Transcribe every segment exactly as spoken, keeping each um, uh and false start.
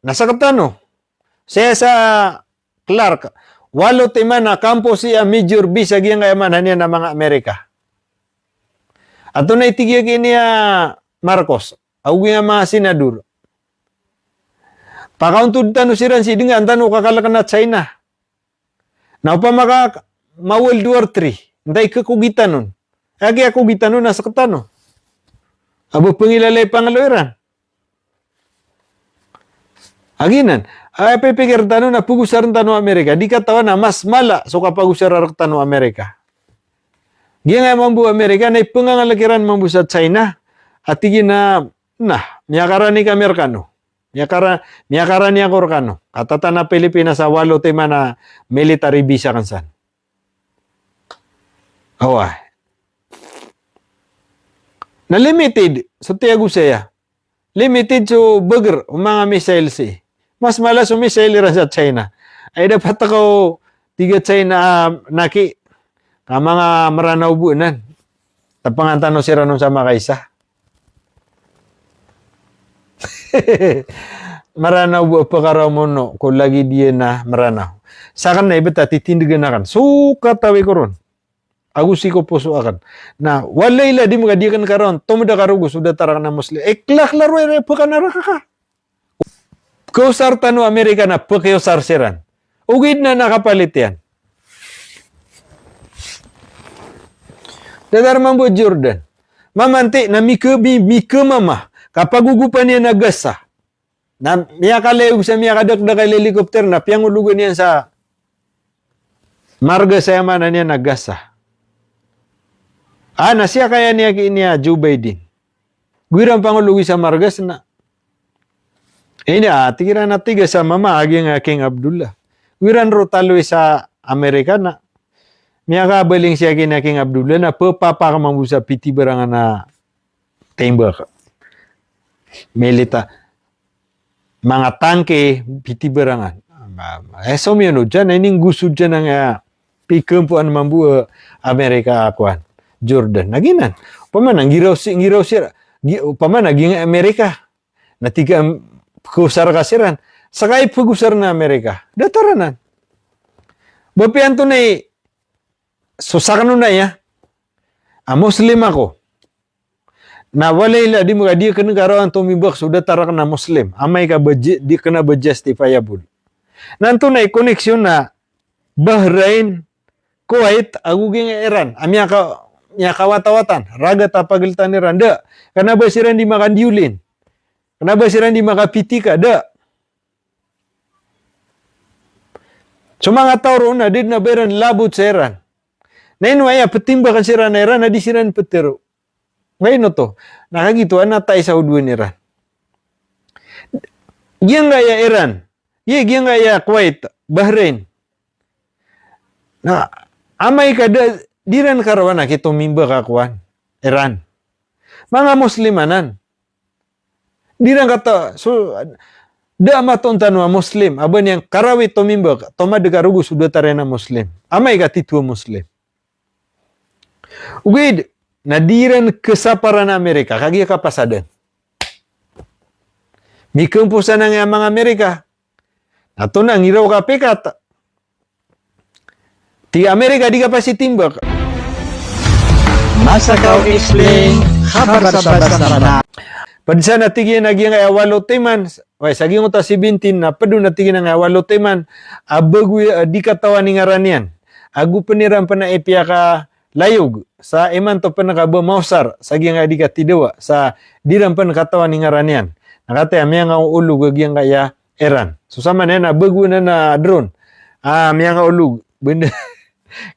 na sktano. Saya sa Clark, walo timan a kampo siya major base a giyangkaya maana niyan a manga Amerika. Antonaa i tig iyan ki niya Marcos, ago giyangkaya manga senador. Pakaontod tano siran sii dn ka an tano kakalkn a China. Na opama ka ma-World War three, antaa i khakogitan on? Aya kiyakogitan on na sktano. A ba pngilalay panglo iran. Aginan, aya pipikir tano na pagosarn tano o Amerika, di katawan a mas mala so kapagosara rktano o Amerika. Giyangkaya mambo o Amerika na ipngangalk iran mambo sa China, a tig iyan a, na, miyakarani kami rkano. Miyakara-, miyakarani ako rkano. Katatan a Pilipinas a walo timan a military base akn san. Oway. Na limited so tiyagosaya. Limited so bagr o manga missile sii. Mas mala so missile iran sa China. Ay dapat ako tig a China, ah, na ki, ka manga Mranaw bo anan. Tpngan tano siran on sa makaisa. Mranaw bo a pkaramono ko lagid iyan a Mranaw. Sakn na ibt a titindgn akn. So katawi ko ron. Ago sii ko poso akn. Na, walay la di maka di akn karawan, tomd a karogo so datar akn a Muslim. Eh, klaro-klaro iran pkhanaraka ka. Khaosar tano o Amerika na pkhaosar siran. Ogaid na na kapalit iyan. Datar mambo a Jordan. Mamanti na mika-, mi-, mikamama. Kapagogopan iyan a Gaza. Na miyakalayog sa miyakadakdakl a helicopter na piyangologan iyan sa margas a aya maana niyan na Gaza. Ah, na siyakaya niyan ki niyan Joe Biden. Go iran pangologi sa margas na. Ini, ah, tig iran a tiga sa mama a giyangkaya King Abdullah. Go iran roo taloy sa Amerika na. Miyakabaling siya ki niyan King Abdullah na pphapakman bo sa pitibarangan a timbak. Milita-, manga tangke, pitibarangan. Ma-, ma-, eh, somiyonod siya, na ininggoso siya nan, eh, pikampoan mambo, eh, Amerika a kowan, Jordan. Na giyanan. Opama na giraw si, giraw si, gi-, opama na giyangkai Amerika. Na tig a, am, khaosar ka siran. Ska i pkhosar na Amerika. Datar anan. Ba piyanto na i, so sakn on aya. A Muslim ako. Na walay la di maka di akn karawan tomimbak so datar akn a Muslim. Amay ka ba ju-, di kna ba justifiable. Na antonaa i connection na Bahrain, Kuwait, ago giyangkai Iran. A miyaka-, miyakawatawatan. Ragat a pagltan iran. Da. Kna ba siran di makandiyolin. Kna ba siran di makapitika. Da. So manga taw roo na di dn a ba iran labot sa Iran. Na ino aya ptimbakn siran a Iran na di siran ptero. Ino oto. Na kagiya oto a na taisa o dowa iran. Giyangkaya Iran. Giya, giyangkaya Kuwait, Bahrain. Na amay ka da, di ran karawan a kitomimbak a kowan, Iran. Manga Muslim anan. Di ran kata, so, da a matontan a Muslim, a ba niyan karawi tomimbak, tomadk a rogo so datar iyan a Muslim. Amay ka titho a Muslim. Ogaid na di ran khasaparan a Amerika, kagiya kapasadan. Mikampo sa nan a manga Amerika. Na oto na ngiraw ka pikat. Tig a Amerika di kapasitimbak. Masakaw Explain, khabar sa basa na. Pd san a tig iyan a giyangkaya walo timan, way, sa giyangkoto a seventeen na pd on a tig iyan a walo timan, a bago, a di katawan i ngaran iyan. Ago pn iran pn a ipiyakalayog sa imanto pn ka ba maosar sa giyangkaya di katidawa, sa di ran pn katawan i ngaran iyan. Na kataya miyangaolog a giyangkaya Iran. So samanaya na bago anan a drone. Ah, miyangaolog. Benda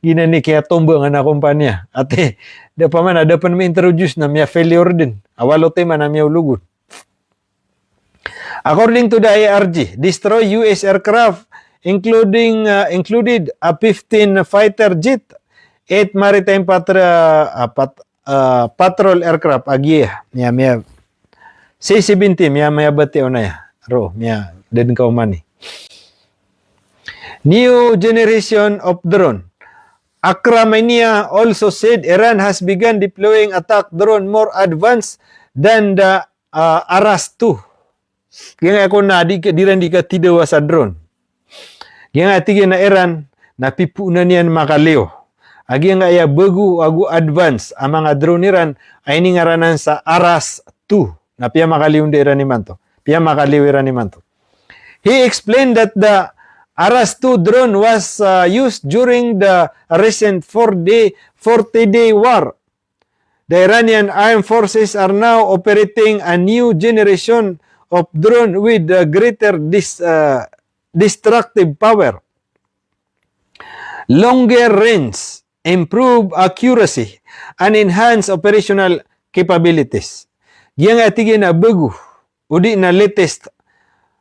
giyanan i kiyatombangan a kompanya. Ati, da pman a da pn ma-introduce na miya-failure dn. A walo timan a miyaolog on. According to the I R G, destroy U S aircraft, including, uh, included a fifteen fighter jet, eight maritime patra-, uh, pat-, uh, patrol aircraft, a giya, miya, miya, C seventeen, miya, miya bati onaya, ro, miya, den ka omani. New generation of drone. Akram Inia also said Iran has begun deploying attack drone more advanced than the, uh, Aras two. Giyangkaya kon na di, di iran di katidawa sa drone. Giyangkaya tig iyan a Iran na pipoonan iyan makaliyo a giyangkaya bago ago advance a manga drone iran a iningaranan sa Aras two. Na piyamakaliyo iran imanto. Piyamakaliyo iran imanto. He explained that the Aras two drone was, uh, used during the recent four-day, forty-day war. The Iranian armed forces are now operating a new generation of drone with, uh, greater dis-, uh, destructive power, longer range, improved accuracy, and enhanced operational capabilities. Giyangkaya tig iyan a bago odi na latest,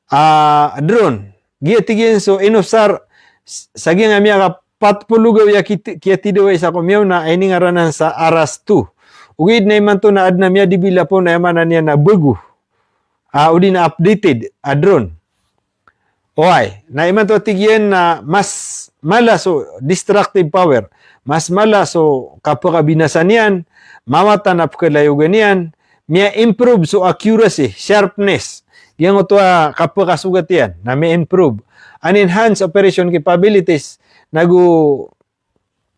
ah, drone. Giya tig iyan so inosar s-, sa giyangkaya miyakapat polo gawii a kit-, kiyatidawa isa ko miyaona a iningaranan sa Aras two. Ogaid na imanto na adn a miyadibilap on a aya maana niyan na bago. Ah, odi na updated a drone. Oway, na imanto tig iyan na mas mala so destructive power, mas mala so kapakabinasa niyan, mawatan a pkalayogan iyan, miya-improve so accuracy, sharpness, giyangkoto a kapakasogat iyan, na miya-improve. And enhance operation capabilities, nago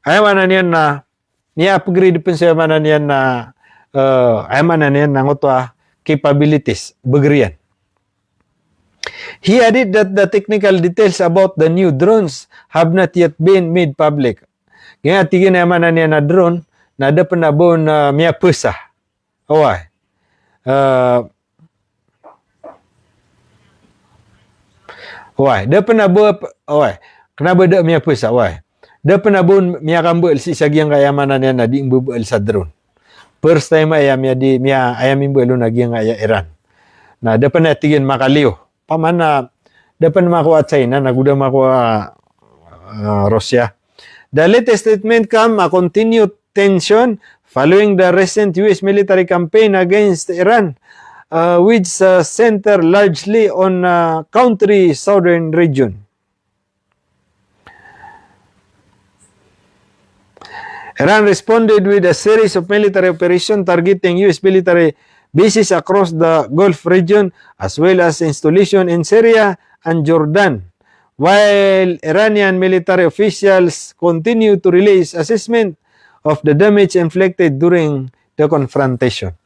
aya maana niyan na, niya-upgrade pn so aya maana niyan na, eh, aya maana niyan na ngoto a capabilities, bgr iyan. He added that the technical details about the new drones have not yet been made public. Giyangkaya tig iyan a aya maana niyan na drone, na da pn a ba on, eh, miyapasa. Oway. Eh, oway, da pn a ba, oway. Kna ba da miyapasa, oway. Da pn a ba on miyakambal sii sa giyangkaya aya maana niyan na di mbabaal sa drone. First time aya miyadi, miya, aya mimbal on a giyangkaya Iran. Na da pn a tig iyan makaliyo. Paman na da pn makowa China, nago da makowa, ah, Russia. The latest statement come a continued tension following the recent U S military campaign against Iran, uh, which, uh, center largely on, uh, country southern region. Iran responded with a series of military operations targeting U S military bases across the Gulf region, as well as installation in Syria and Jordan, while Iranian military officials continue to release assessment of the damage inflicted during the confrontation.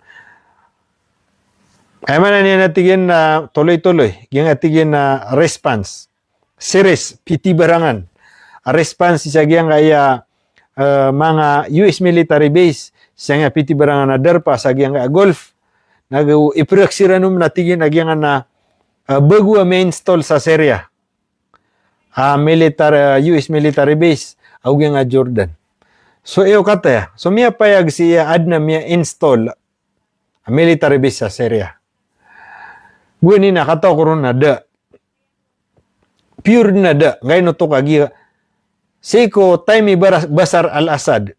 Aya maana niyan a tig iyan na toloy-toloy, giyangkaya tig iyan na response, series, pitibarangan a response sa giyangkaya, eh, manga U S military base, sa giyangkaya pitibarangan a darpa sa giyangkaya Gulf, nago iprak siran on na tig iyan a giyangkaya, eh, bago a mi-install sa Syria a military, ah, U S military base, ago giyangkaya Jordan. So, iyo kataya. So, miyapayag sii a adn a miya-install a military base sa Syria. Gowani na kataw ko ron na da. Pure na da. Nggaino to kagiya. Sii ko time i Bara-, Bashar al-Assad.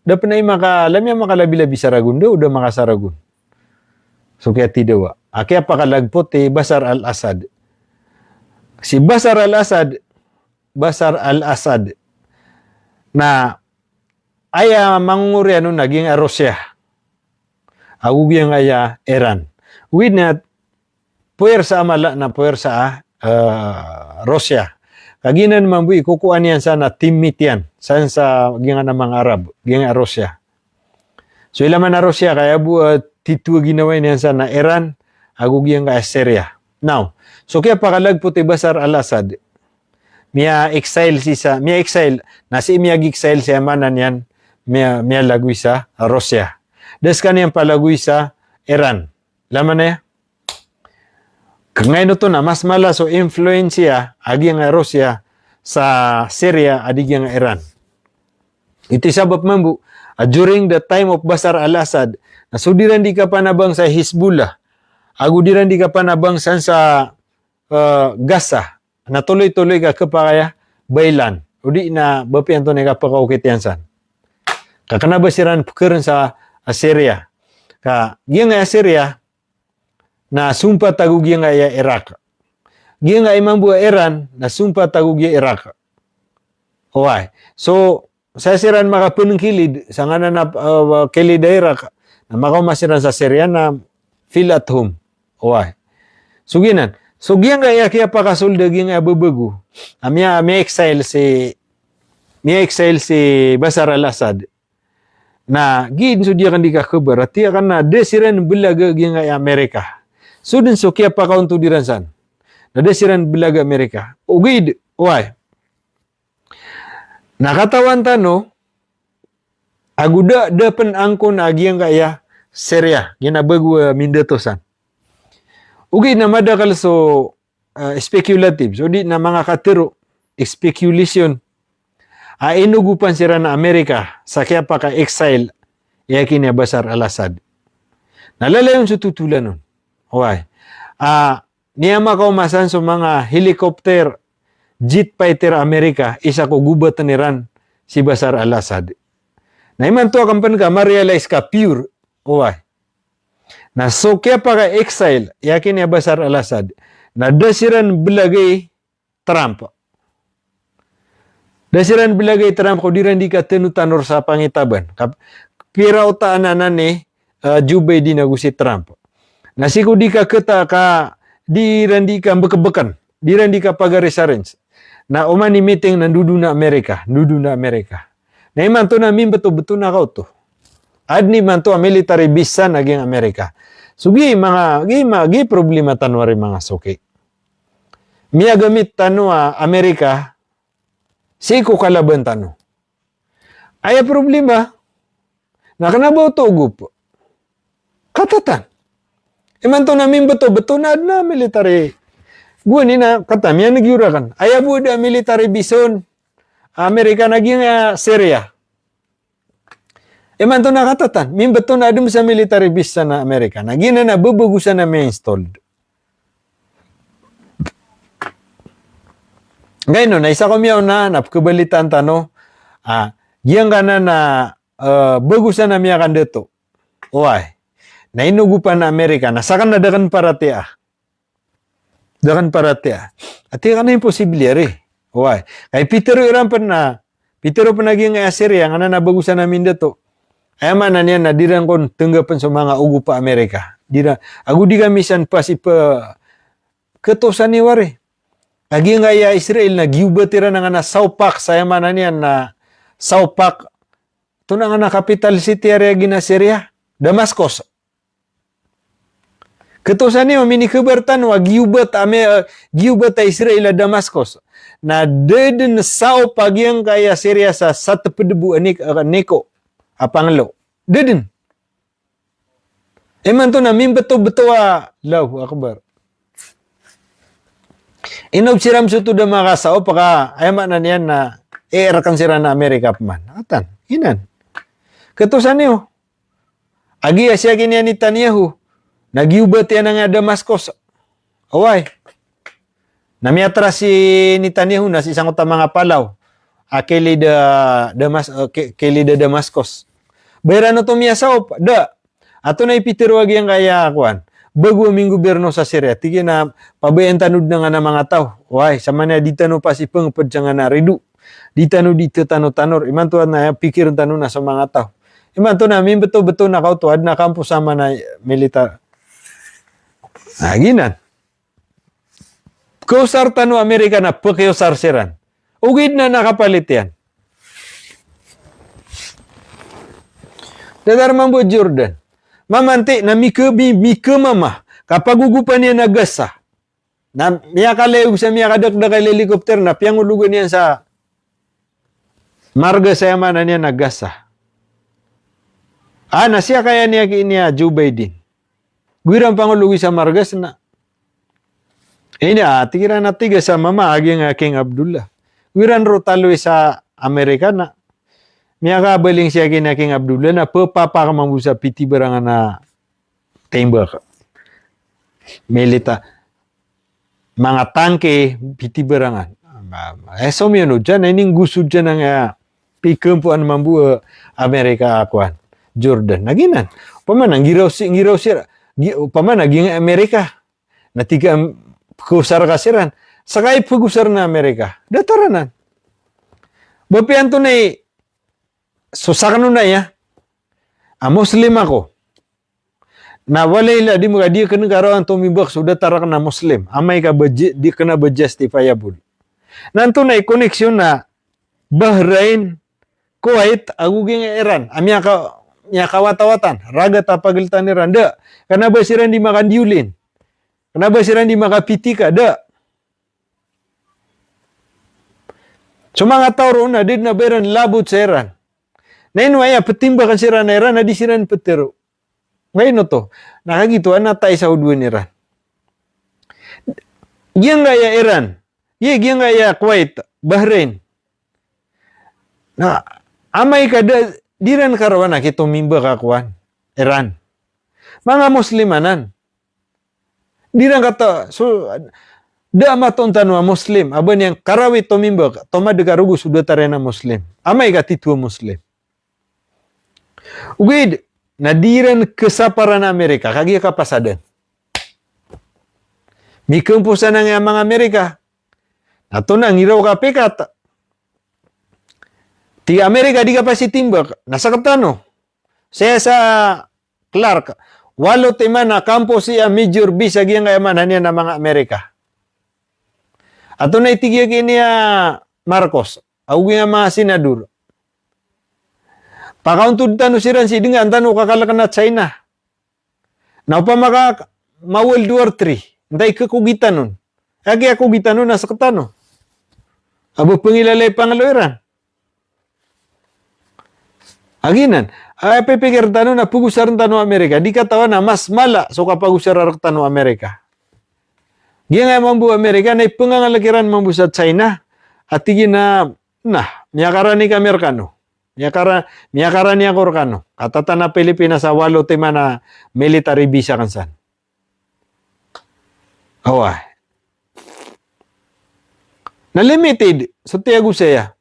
Da pn a i maka-, lamiya makalabi-labi sa ragon, da o da makasaragon. So kiyatidawa a kiyapakalagpot i Bashar al-Assad. Si Bashar al-Assad, Bashar al-Assad na aya mangongoriyan on na giyangkaya Russia ago giyangkaya Iran. Oway na puwersa a mala na puwersa a, eh, Russia. Kagiya nan mambo i kokowa niyan san na teammate iyan san sa giyangkaya manga Arab, giyangkaya Russia. So ilay man a Russia kaya bo, eh, titho a ginawa niyan san na Iran ago giyangkaya Syria. Now, so kiyapakalagpot i Bashar al-Assad, miya-exile sii sa, miya-exile, na sii miyag-exile sii aya maana niyan, miya, miyalagoy sa Russia. Da skaniyan palagoy sa Iran. Ilay man aya? Ka ngaino oto na mas mala so influensya a giyangkaya Russia sa Syria a di giyangkaya Iran. Ito i sabap mambo a during the time of Bashar al-Assad, na so di iran di kapanabang sa Hezbollah, ago di iran di kapanabang san sa, eh, Gaza, na toloy-toloy ka khapakay a bailan, odi na ba piyanto na i kapakaokit iyan san. Ka kna ba siran pkharn sa, ah, Syria. Ka giyangkaya Syria, na sompat ago giyangkaya Iraq. Giyangkaya mambo a Iran, na sompat ago giyangkaya Iraq. Oway. So, sa siran makapngkilid, sa nganan a, ah, kilid a Iraq, na makaoma siran sa Syria na feel at home. Oway. So giyanan. So giyangkaya kiyapakasold a giyangkaya babago a miya, miya-exile si, miya-exile si Bashar al-Assad. Na giya den so di akn di kakabar a tig akn a da siran belaga giyangkaya Amerika. So den so kiyapakaontod iran san. Na da siran belaga Amerika. Ogaid, oway. Na katawan tano, ago da, da pen angkon a giyangkaya Syria, giyanan a bago a mindato san. Ogaid na madakl so, ah, speculative, so di na manga katero, speculation, a inogopan siran a Amerika sa kiyapaka-exile i aki niyan Bashar al-Assad. Na lalayon so totolan on. Oway. Ah, Miyamakaoma san so manga helicopter, jet fighter Amerika, isa ko gobatn iran si Bashar al-Assad. Na imanto a kampen ka ma-realize ka pure, oway. Na so kiyapaka-exile i aki niyan Bashar al-Assad, na da siran belaga i Trump. Da siran belaga i Trump ko di ran di katanotanor sa pangitaban. Kap-, pira o taan anan i, eh, Joe Biden ago si Trump. Na sii ko di kaketa ka di ran di kambekbeken, di ran di kapagaris-aris. Na oman i meeting na ndodon a Amerika, ndodon a Amerika. Na imanto na mimbetobeto na kaoto. Aden imanto a military base san a giyang Amerika. So giya manga, giya ma-, giya problema tano ari manga soki. Miyagamit tano a Amerika sii ko kalaban tano. Aya problema, na kena ba oto ogop? Katatan. Imanto na mimbetobeto na aden a military. Gowani na kata miyaneg iyo raken. Aya bo da military base on Amerika na giyangkaya Syria. Imanto na katatan, mimbeto na aden sa military base san a Amerika. Na giyanan a bebegosan a miya-installed. Ngayon, na isa ko miyaona, na pekebalitaan tano, ah, giyangkanan a, eh, begosan a miyakandato. Oway. Na inogopan a Amerika, na saken na da ken paratiyaya. Da ken paratiyaya. Ati ka na imposible ari. Oway. Kay pitero iran pen na, pitero pen a giyangkaya Syria, nganan a begosan a mindato. Aya maana niyan na di ran kon tenggapen so manga ogop a Amerika. Di ran, ago di kami san pasi pe-, ketosan iyo ari. A giyangkaya Israel na giyobat iran a nganan a Saopak, sa aya maana niyan na Saopak. Oto na nganan a capital city ari a giyangkaya Syria, Damascus. Ketosan iyo, minikabar tano a giyobat a Ame-, eh, giyobat a Israel a Damascus. Na da den Saop a giyangkaya Syria sa sateped bo a nik-, eh, niko a pangelo. Da den. Imanto na mimbetobeto a, Allahu Akbar. Inob siran so oto da makasaop ka, aya maana niyan na, eh, reken siran a Amerika peman. Atan, inan. Ketosan iyo. A giya si aki niyan Netanyahu, na giyobat iyan a giyangkaya Damascus. Oway. Na miyatras si Netanyahu na sii sangkoto a manga palaw a kilid a Damas-, eh, ki-, kilid a Damascus. Ba iran oto miyasaop? Da. Antonaa i pitero a giyangkaya kowan, bago a minggobirno sa Syria, tig iyan a pabayaan tano den a nganan a manga taw. Oway, samanaya di tano pasi pengeped sa nganan a rido. Di tano di tetanotanor. Imanto na pikiren tano na so manga taw. Imanto na mimbetobeto na kaoto, aden a kampo sa manga militar. Na giyanan. Kaosar tano Amerika na pekiosar siran. Ogaid na na kapalit iyan. Datar mambo Jordan. Mamanti na mike-, mi-, mikemama. Kapagogopan iyan a Gaza. Na miyakalayog sa miyakadakdakl a helicopter na piyangologan iyan sa margas, aya maana niyan na Gaza. Ah, na siyakaya niyan ki niyan Joe Biden. Go iran pangologi sa margas na. Ini, ah, tig iran a tiga sa mama a giyangkaya King Abdullah. Go iran roo taloy sa Amerika na. Miyakabaling sii aki niyan King Abdullah na pepapak mambo sa pitibarangan a timbak. Milita-, manga tangke, pitibarangan. Ma-, ma-, eh, so miyonod san, ini nggosod san a, eh, pikempoan mambo, eh, Amerika a kowan, Jordan. Na giyanan. Opama na nggiraw si, nggiraw si, gi-, opama na giyangkaya Amerika. Na tig ka, em, pegosar ka siran. Sa kay pegosar na Amerika. Datar anan. Ba piyanto na i, so saken on aya a Muslim ako. Na walay la di maka di kena karawan tomimbak so datar a kena Muslim. Amay ka ba ji-, di kena ba justifiable. Na antonaa i koneksyon na Bahrain, Kuwait, ago giyangkai a Iran. A miyaka-, miyakawatawatan. Ragat a pageltan iran. Da. Kena ba siran di makandiyolin. Kena ba siran di makapitika. Da. So manga taw roo na di na ba iran labot sa Iran. Na ino aya petimbakan siran a Iran, na di siran petero. Ngayon oto, na kagito a na taisa o dowa niran. Giyangkaya Iran, iya giyangkaya Kuwait, Bahrain. Na amay ka da, di ran karawan a kitomimbak a kowan, Iran. Manga Muslim anan. Di ran kata, so, da matoon tano a Muslim, a ba niyan karawi tomimbak, tomadeg a rogo so datar iyan a Muslim. Amay ka titho a Muslim. Ogaid, na di ran kesaparan a Amerika, kagiya kapasadan. Mikamposan angkai a manga Amerika. Na antonaa ngiraw ka pikat. Tig a Amerika di ka pasitimbak, na sktano. Saya sa Clark, walo timan a kampo siya major base a giyangkai a maana niyan a manga Amerika. Antonaa i tig iyan kini a Marcos, ago giyangkai a manga senador. Pakaontod tano siran sii dn ka an tano kakalkn a China. Na opama ka ma-World War three, antaa i kakogitan on. Aya kiyakogitan on na sktano. A ba pngilalay panglo iran. A giyanan, a pipikir tano na pagosarn tano o Amerika, di katawan a mas mala so kapagosara rktano o Amerika. Giyangkai a mambo o Amerika na ipangangalk iran mambo sa China, a tig iyan a, na, miyakarani kami rkano. Miyakara-, miyakarani ako rkano. Katatan a Pilipinas a walo timan a military base akn san. Oway. Na limited so tiyagosaya.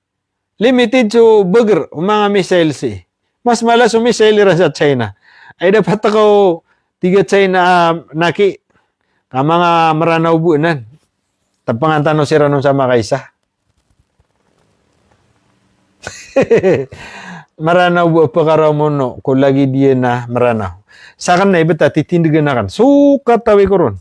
Limited so bagr o manga missile sii. Mas mala so missile iran sa China. Ay dapat ako tig a China, ah, naki. Ka manga Mranaw bo anan. Tapangan tano siran on sa makaisa. Mranaw bo a pkaramono ko lagid iyan a Mranaw. Sakn na ibt a titindgn akn. So katawi ko ron.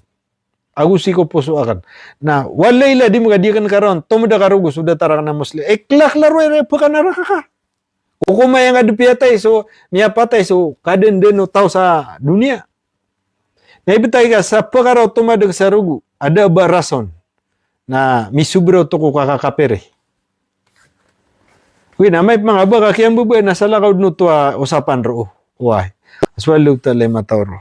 Ago sii ko poso akn. Na, walay la di maka di akn karawan, tomad a karogo so datar akn a Muslim. E, klaro-klaro iran a pkanaraka ka. O ko maya nga di piyatay so, miyapatay so, kadndn o taw sa doniya. Na ibt a ika sa pkaraw tomadg sa rogo, a da a ba rason. Na misobra oto ko kakakapiri. Wi, na amay pman a ba ka kiyambaba na salakaw dn oto a osapan roo. Oway. A so Allahu Ta'ala i matao roo.